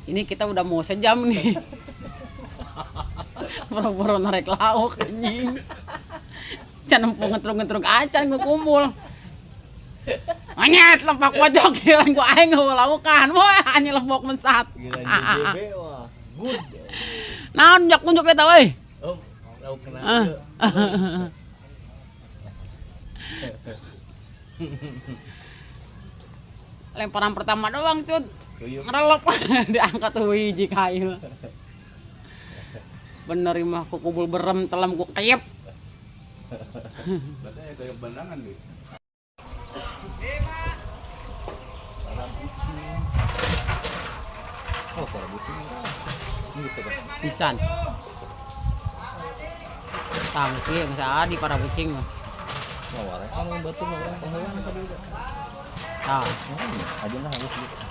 Ini kita udah mau sejam nih. Boro-boro narik lauk anjing. Can empung ngetruk-ngetruk acan gua kumpul. Anyet lempak pojok giliran gua aing laukan. Wah, anjing lembok mesat. Gila JJB wah. Good. Naon jak kunjuk eta euy? Oh, lauk kena. Ah. Lemparan pertama doang, cut. Tuyuk. Ngerelep diangkat hiji kail. Bener mah ku kubul berem telem ku keyep. Berarti ya kayak benangan nih. Para bucin. Oh, para bucin. Ini bisa kan? Pican. Tah sih geus di para bucing mah. Nah, warna kan batu mah orang pahlawan tadi udah. Tah. Oh, aja lah harus gitu.